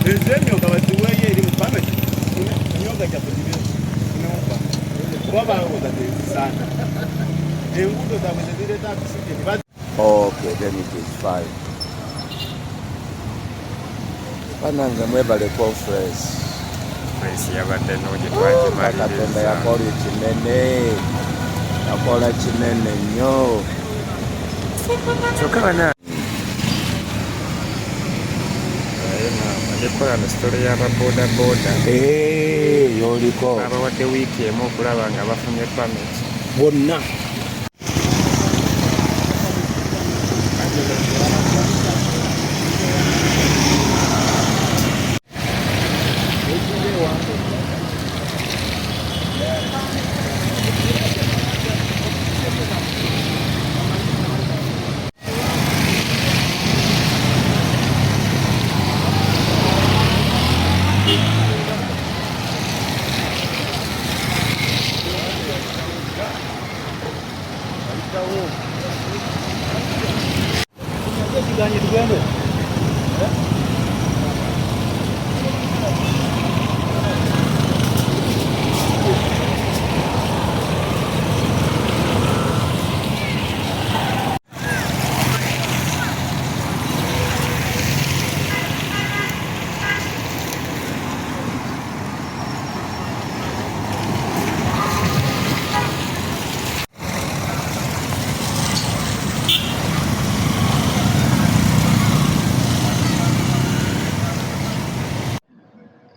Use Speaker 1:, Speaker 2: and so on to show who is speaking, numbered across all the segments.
Speaker 1: Ez'emyoga baziweeyo eri mu pameti, emyoga gyaffe gibe kuba balowooza tezisaana enguudo zaabwe zezireeta accident.
Speaker 2: Okay, then it is fine. Banange, mwebale conference.
Speaker 3: Conference yabadde nnungi.
Speaker 2: Katonda
Speaker 3: Twagimaliriza.
Speaker 2: yakola ekinene, yakola kinene nnyo.
Speaker 3: Kyokka bana, naye maama, ndikukola no story y'ababoodabooda.
Speaker 2: Eh, yoliko.
Speaker 3: Babawadde wiiki emu okulaba nga bafunye permit.
Speaker 2: Bonna.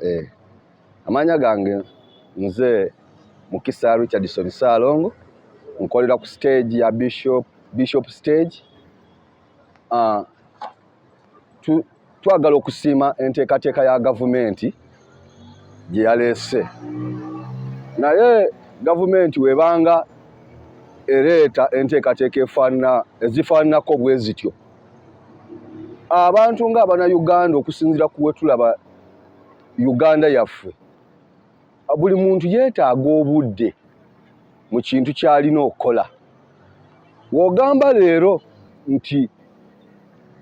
Speaker 2: Eh, amanya gange nze Mukisa Richardson Ssalongo, nkolera ku stage ya Bishop stage. Twagala okusiima enteekateeka ya gavumenti gye yaleese, naye gavumenti webanga ereeta enteekateeka efaanana ezifaananako bwe zityo, abantu ng'Abannayuganda, okusinziira ku we tulaba Uganda yaffe, buli muntu yeetaaga obudde mu kintu ky'alina okukola. W'ogamba leero nti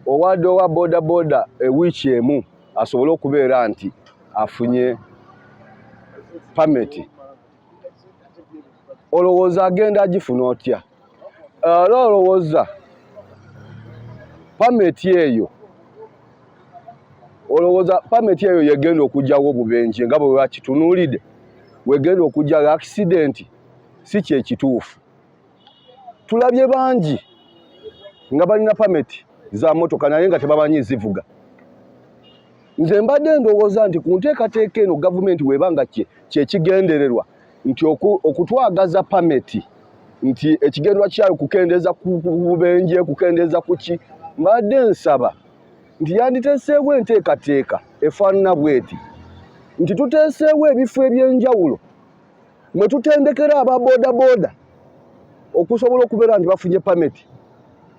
Speaker 2: owadde owa boodabooda ewiiki emu asobole okubeera nti afunye pameti, olowooza agenda agifuna otya? Era olowooza pameti eyo, olowooza pameti eyo yegenda okugyawo obubenje nga bwe bakitunuulidde, wegenda okugyawo accident? Si kyekituufu. Tulabye bangi nga balina pameti za motoka naye nga tebamanyi zivuga. Nze mbadde ndowooza nti ku nteekateeka eno gavumenti weba nga kyekigendererwa nti okutwagaza pameti, nti ekigendererwa kyayo kukendeeza ku bubenje, kukendeeza kuki, mbadde nsaba nti yanditeeseewo enteekateeka efaanana bweti, nti tuteeseewo ebifo ebyenjawulo mwe tutendekera aba boodabooda okusobola okubeera nti bafunye pameti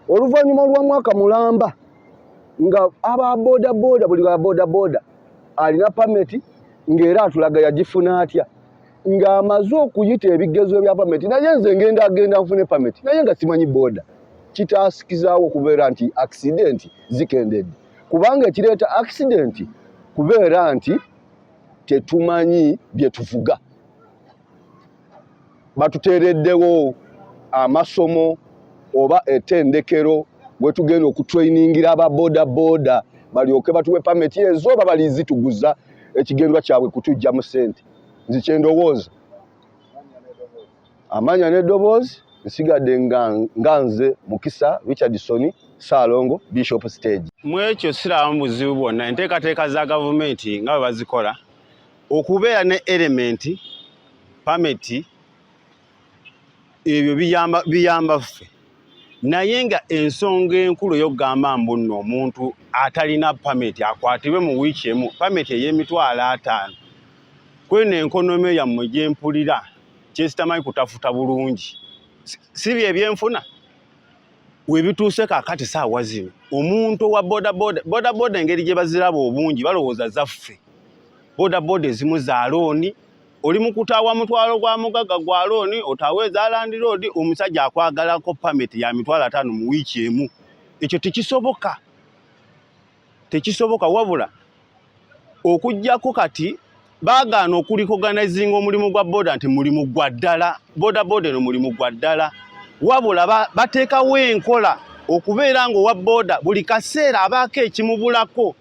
Speaker 2: oluvannyuma lwa mwaka mulamba, nga aba boodabooda, buli wa boodabooda alina pameti, ng'era atulaga yagifuna atya ng'amaze okuyita ebigezo ebya pameti. Naye nze ngenda agenda nfune pameti naye nga simanyi booda, kitaasikizaawo okubeera nti accident zikendedde, kubanga ekireeta accident kubeera nti tetumanyi bye tuvuga. Batuteereddewo amasomo oba ettendekero we tugenda okutrainingira aba boda boda balyoke batuwe pameti ezo, oba balizituguza ekigendwa kyabwe kutujja mu ssente? Nze kyendowooza, amanya n'eddoboozi, nsigadde nga nze Mukisa Richardson Saalongo, Bishop Stage.
Speaker 1: Mu ekyo sirabamu buzibu bwonna. Enteekateeka za gavumenti nga bwe bazikola, okubeera ne element pameti, ebyo biyamba ffe, naye nga ensonga enkulu ey'okugamba mbu nno omuntu atalina pameti akwatibwe mu wiiki emu, pameti ey'emitwalo 50, kweno economy yammwe gyempulira kyesitamanyi kutafuta bulungi, si bye ebyenfuna webituuse kaakati saawa zino. Omuntu owa bodaboda, bodaboda engeri gye baziraba obungi balowooza zaffe. Bodaboda ezimu za loan, oli mu kutaawa mutwalo gwa mugagga gwa loan, otaawa eza landlord, omusajja akwagalako pameti ya 50,000 mu wiiki emu. Ekyo tekisoboka, tekisoboka. Wabula Okuggyako kati baagaana okurecognizinga omulimu gwa boda nti mulimu gwa ddala, bodaboda eno mulimu gwa ddala, wabula bateekawo enkola okubeera ng'owa boda buli kaseera abaako ekimubulako,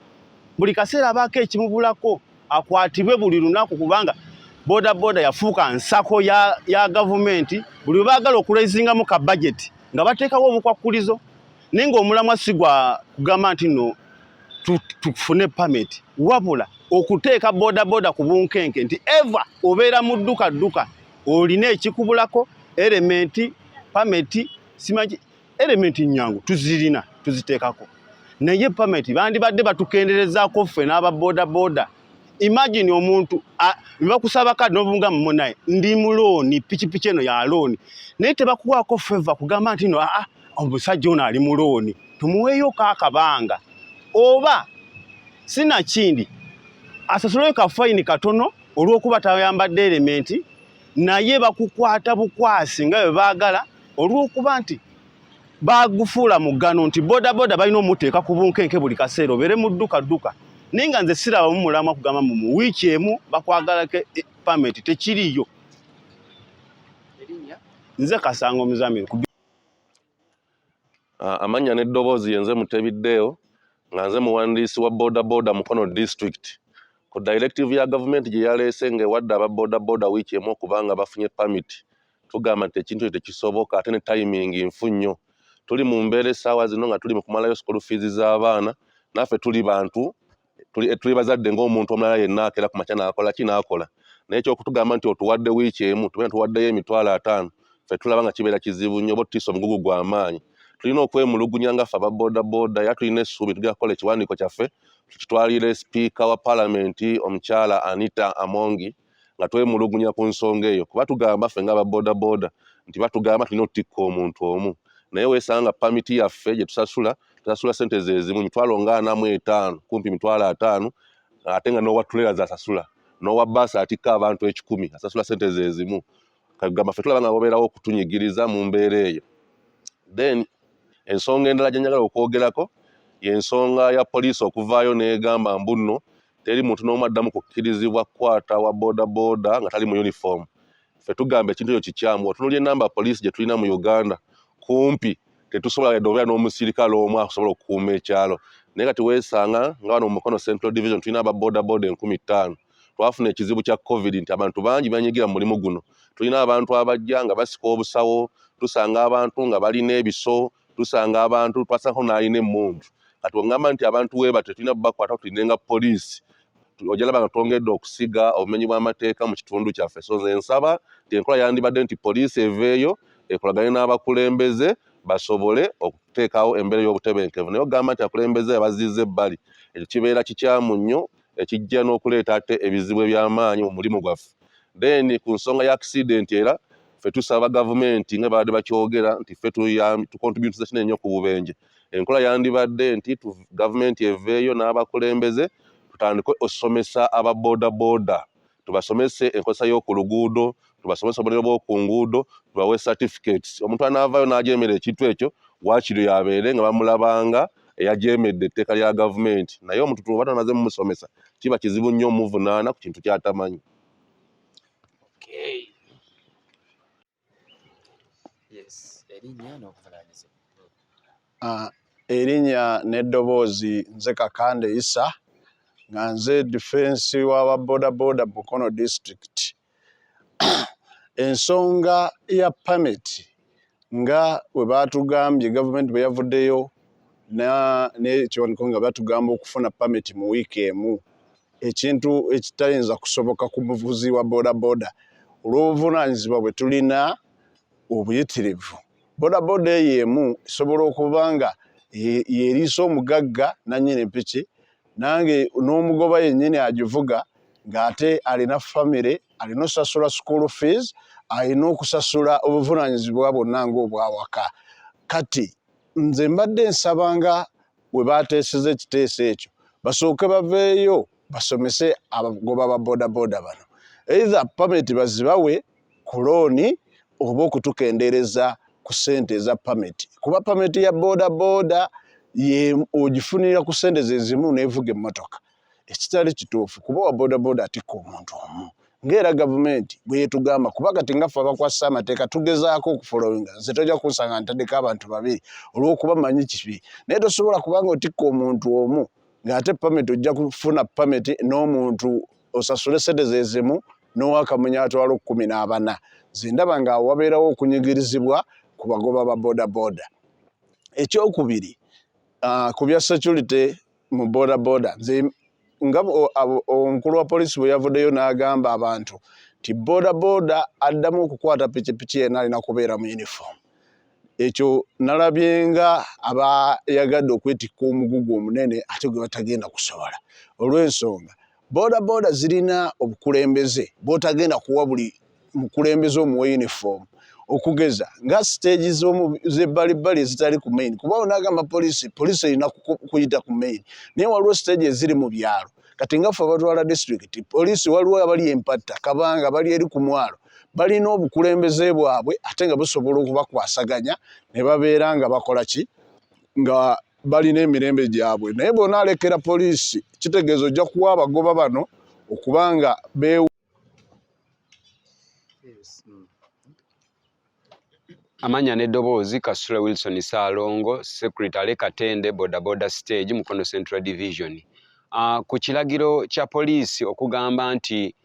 Speaker 1: buli kaseera abaako ekimubulako, akwatibwe buli lunaku, kubanga bodaboda yafuuka nsako ya gavumenti. Buli lwe baagala okuraisingamu ka bajeti nga bateekawo obukwakkulizo, naye ng'omulamwa si gwa kugamba nti no tufune permit, wabula okuteeka bodaboda ku bunkenke nti eva obeera mu dduka dduka olina ekikubulako, helmet, permit, simanyi helmet nyangu tuzirina tuziteekako, naye permit bandibadde batukenderezaako ffe n'aba bodaboda. Imagine omuntu bakusaba kadi n'obunga munaye ndi mu looni, pikipiki eno ya looni, naye tebakuwaako favor kugamba nti no aa omusajja ono ali mu looni tumuweeyo akabanga, oba sinakindi asasuleyo ka fine katono olw'okuba tayambadde helmet, naye bakukwata bukwasi nga bwe baagala olw'okuba nti bagufuula mugano nti bodaboda balina omuteeka ku bunkenke buli kaseera obeere mu dduka dduka. Naye nga nze sirabamu mulamwa kugamba mu wiiki emu bakwagalako permit, tekiriyo. Nze Kasango Muzamiru.
Speaker 4: Amannya n'eddoboozi yenze Mutebiddeyo, nga nze muwandiisi wa bodaboda Mukono District. Ku directive ya gavumenti gye yaleese ng'ewadde aba bodaboda wiiki emu okuba nga bafunye permit, tugamba nti ekintu ekyo tekisoboka, ate ne timing nfu nnyo. Tuli mu mbeera essaawa zino nga tuli mu kumalayo school fees z'abaana, naffe tuli bantu, tuli bazadde ng'omuntu omulala yenna akeera ku makya n'akola ki n'akola. Naye ekyokutugamba nti otuwadde wiiki emu, tubeera tuwaddeyo 50,000, ffe tulaba nga kibeera kizibu nnyo, oba otutiisa omugugu gw'amaanyi. Tulina okwemulugunya nga ffe aba bodaboda, era tulina essuubi tugenda kukola ekiwandiiko kyaffe tukitwalire sipiika wa paalamenti omukyala Anita Amongi, nga twemulugunya ku nsonga eyo, kuba tugamba ffe nga aba bodaboda nti batugamba tulina otutikka omuntu omu, naye weesanga nga pamiti yaffe gye tusasula, tusasula ssente ze zimu 45,000, kumpi 50,000, ate nga n'owa trailer z'asasula, n'owa bbaasi atikka abantu 100 asasula ssente ze zimu. Kagamba ffe tulaba nga wabeerawo okutunyigiriza mu mbeera eyo. Then ensonga endala gye njagala okwogerako y'ensonga ya poliisi okuvaayo n'egamba mbu nno teri muntu n'omu addamu kukkirizibwa kukwata wa bodaboda nga tali mu uniform. Ffe tugamba ekintu ekyo kikyamu. Otunuulira enamba poliisi gye tulina mu Uganda, kumpi tetusobola yadde obeera n'omusirikale omu asobola okukuuma ekyalo. Naye kati weesanga nga wano mu Mukono Central Division tulina aba bodaboda 5000. Twafuna ekizibu kya COVID nti abantu bangi banyigira mu mulimu guno. Tulina abantu abajja nga basika obusawo, tusanga abantu nga balina ebiso, tusanga abantu twasangako n'alina emmundu. Kati ongamba nti abantu we batyo tulina bakwata tulinde nga poliisi, ojja laba nga twongedde okusiga obumenyi bw'amateeka mu kitundu kyaffe. So nze nsaba nti enkola yandibadde nti poliisi eveeyo ekolagane n'abakulembeze basobole okuteekawo embeera y'obutebenkevu. Naye ogamba nti abakulembeze abazizza ebbali, ekyo kibeera kikyamu nnyo, ekijja n'okuleeta ate ebizibu eby'amaanyi mu mulimu gwaffe. Then ku nsonga ya accident, era ffe tusaba gavumenti nga babadde bakyogera nti ffe tucontributinze kinene nnyo ku bubenje. Enkola yandibadde nti gavumenti eveeyo n'abakulembeze tutandike okusomesa aba bodaboda, tubasomese enkozesa y'oku luguudo, tubasomese obubonero bw'oku nguudo, tubawe certificates. Omuntu anaavaayo n'ajeemera ekintu ekyo, waakiri abeere nga bamulabanga eyajeemedde etteeka lya gavumenti. Naye omuntu tuba tumaze mumusomesa, kiba kizibu nnyo omuvunaana ku kintu ky'atamanyi.
Speaker 3: Okay. Yes, erinnya n'obuvunaanyizibwa.
Speaker 5: Erinnya n'eddoboozi nze Kakande Isa, nga nze defense w'aba bodaboda Mukono District. Ensonga ya permit nga bwe baatugambye, gavumenti bwe yavuddeyo n'ekiwandiiko nga batugamba okufuna permit mu wiiki emu, ekintu ekitayinza kusoboka ku muvuzi wa bodaboda olw'obuvunaanyizibwa bwe tulina obuyitirivu. Bodaboda eyo emu esobola okuba nga yeeriisa omugagga nannyini mpiki, nange n'omugoba yennyini agivuga, ng'ate alina famire, alina okusasula school fees, alina okusasula obuvunaanyizibwa bwonna ng'obwawaka. Kati nze mbadde nsaba nga we bateeseza ekiteeso ekyo, basooke baveeyo basomese abagoba ba bodaboda bano, either permit bazibawe ku looni oba okutukendeereza ku ssente eza permit, kuba permit ya bodaboda ye ogifunira ku ssente ze zimu n'evuga emmotoka. Ekitali kituufu, kuba owa bodaboda atikka omuntu omu ng'era gavumenti bwe yetugamba, kuba kati nga ffe abakwasisa amateeka tugezaako okufolowinga. Nze tojja kunsanga ntaddeko abantu babiri olw'okuba manyi kibi, naye tosobola kubanga otikka omuntu omu ng'ate pamiti ojja kufuna pamiti n'omuntu osasule sente zezimu n'owakamunye atwala 14. Nze ndaba nga wabeerawo okunyigirizibwa ku bagoba ba bodaboda. Ekyokubiri, ku bya security mu bodaboda, nze nga omukulu wa poliisi bwe yavuddeyo n'agamba abantu nti bodaboda addamu okukwata pikipiki yenna alina kubeera mu uniform, ekyo nalabye nga abayagadde okwetikka omugugu omunene ate gwe batagenda kusobola, olw'ensonga bodaboda zirina obukulembeze bw'otagenda kuwa buli mukulembeze omuwa uniform, okugeza nga siteegi z'ebbalibbali ezitali ku main, kuba onagamba poliisi, poliisi erina kuyita ku main, naye waliwo siteegi eziri mu byalo. Kati nga ffe abatwala disitulikiti, poliisi waliwo abali empatta kabanga bali eri ku mwalo, balina obukulembeze bwabwe ate nga busobola okubakwasaganya ne babeera nga bakola ki, nga balina emirembe gyabwe. Naye bw'onaalekera poliisi, kitegeeza ojja kuwa abagoba bano okubanga be
Speaker 6: Amanya n'eddoboozi Kasule Wilson Ssaalongo, Secretary Katende Bodaboda Stage, Mukono Central Division. Ku kiragiro kya poliisi okugamba nti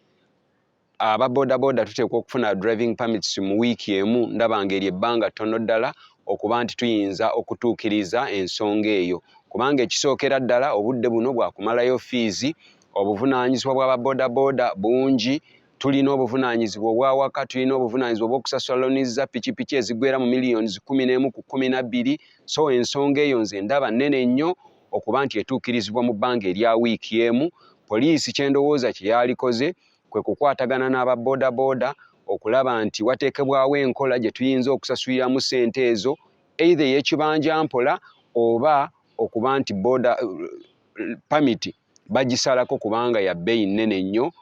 Speaker 6: aba bodaboda tuteekwa okufuna driving permits mu wiiki emu, ndaba ng'eryo ebbanga ttono ddala okuba nti tuyinza okutuukiriza ensonga eyo, kubanga ekisookera ddala obudde buno bwakumalayo fiizi, obuvunaanyizibwa bw'aba bodaboda bungi, tulina obuvunaanyizibwa obw'awaka, tulina obuvunaanyizibwa obw'okusasula looni za pikipiki ezigwera mu millions 11 ku 12. So ensonga eyo nze ndaba nnene nnyo okuba nti etuukirizibwa mu bbanga erya wiiki emu. Poliisi kye ndowooza kye yaalikoze kwe kukwatagana n'aba bodaboda okulaba nti wateekebwawo enkola gye tuyinza okusasuliramu ssente ezo, either ey'ekibanja mpola oba okuba nti boda pamiti bagisalako kubanga ya bbeeyi nnene nnyo.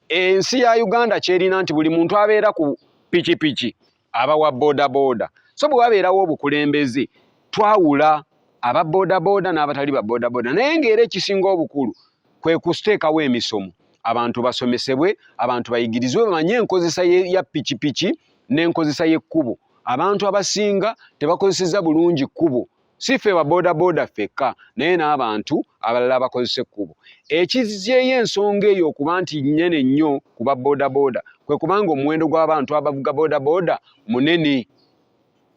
Speaker 6: Ensi ya Uganda kyerina nti buli muntu abeera ku pikipiki aba wa bodaboda, so bwe wabeerawo obukulembeze twawula aba bodaboda n'abatali ba bodaboda, naye ng'era ekisinga obukulu kwe kuteekawo emisomo, abantu basomesebwe, abantu bayigirizibwe, bamanye enkozesa ya pikipiki n'enkozesa y'ekkubo. Abantu abasinga tebakozesezza bulungi kkubo, si ffe ba bodaboda ffekka naye n'abantu abalala abakozesa ekkubo. Ekizzeeyo ensonga eyo okuba nti nnene nnyo ku ba bodaboda kwe kubanga omuwendo gw'abantu abavuga bodaboda munene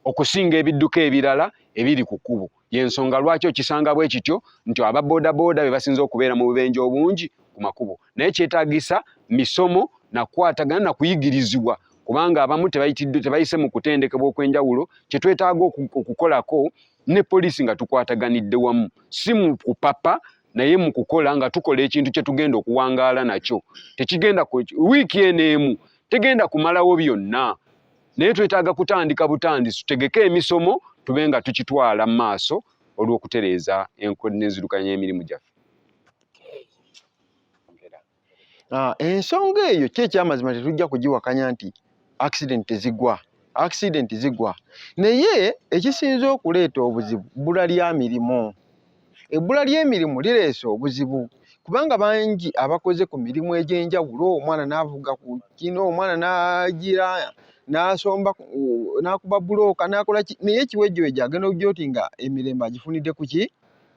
Speaker 6: okusinga ebidduka ebirala ebiri ku kkubo. Y'ensonga lwaki okisanga bwe kityo nti aba bodaboda be basinze okubeera mu bubenje obungi ku makubo. Naye kyetaagisa misomo na kukwatagana na kuyigirizibwa, kubanga abamu tebayise mu kutendekebwa okw'enjawulo. Kye twetaaga okukolako ne poliisi nga tukwataganidde wamu, si mu kupapa naye mu kukola nga tukola ekintu kye tugenda okuwangaala nakyo. Tekigenda wiiki eno emu tegenda kumalawo byonna, naye twetaaga kutandika butandisi, tutegeke emisomo tube nga tukitwala mu maaso olw'okutereeza n'enzirukanya y'emirimu gyaffe.
Speaker 7: Ensonga eyo ki ekyamazima tetujja kugiwakanya nti accident tezigwa, accident zigwa, naye ekisinze okuleeta obuzibu bbula lya mirimu. Ebbula ly'emirimu lireese obuzibu kubanga bangi abakoze ku mirimu egy'enjawulo, omwana n'avuga ku kino, omwana n'agira n'asomba n'akuba bbulooka n'akola ki, naye ekiwejjewejje agenda okujja oti nga emirembe agifunidde ku ki?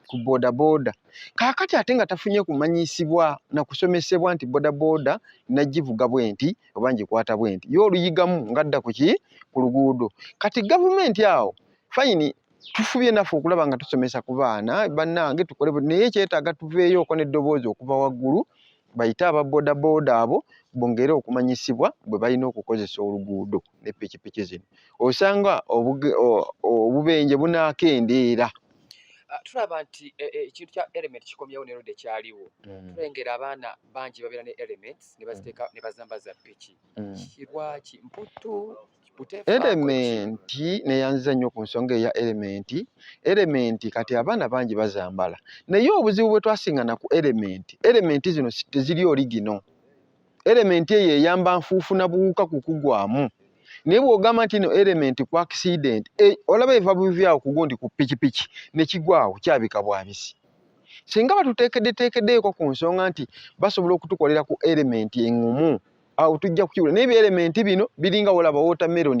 Speaker 7: Ku bodaboda. Kaakati ate nga tafunye kumanyisibwa na kusomesebwa nti bodaboda nagivuga bwenti oba ngikwata bwenti, ye oluyigamu ng'adda ku ki? Ku luguudo. Kati gavumenti awo fayini tufubye naffe okulaba nga tusomesa ku baana bannange tukole, naye kyetaaga tuveeyo oko n'eddoboozi okuva waggulu bayite aba bodaboda abo bongere okumanyisibwa bwe balina okukozesa oluguudo ne pikipiki zino, osanga obubenje bunaakendeera.
Speaker 8: Tulaba nti ekintu kya element kikomyewo ne lode kyaliwo. Tulengera abaana bangi babeera ne elements ne baziteeka ne bazambaza piki. Lwaki mputtu?
Speaker 7: Elementi neyanziza nnyo ku nsonga eya elementi. Elementi kati abaana bangi bazambala, naye obuzibu bwe twasingana ku elementi, elementi zino teziri oligino. Elementi eyo eyamba nfuufu na buwuka kukugwamu, naye bw'ogamba nti no elementi ku accident, olaba eva buvi awo ku gundi ku pikipiki ne kigwawo kyabika bwabisi. Singa batuteekeddeteekeddeeko ku nsonga nti basobola okutukolera ku element eŋŋumu, awo tujja kukiwula. Naye ebi element bino biringa wolaba watermelon.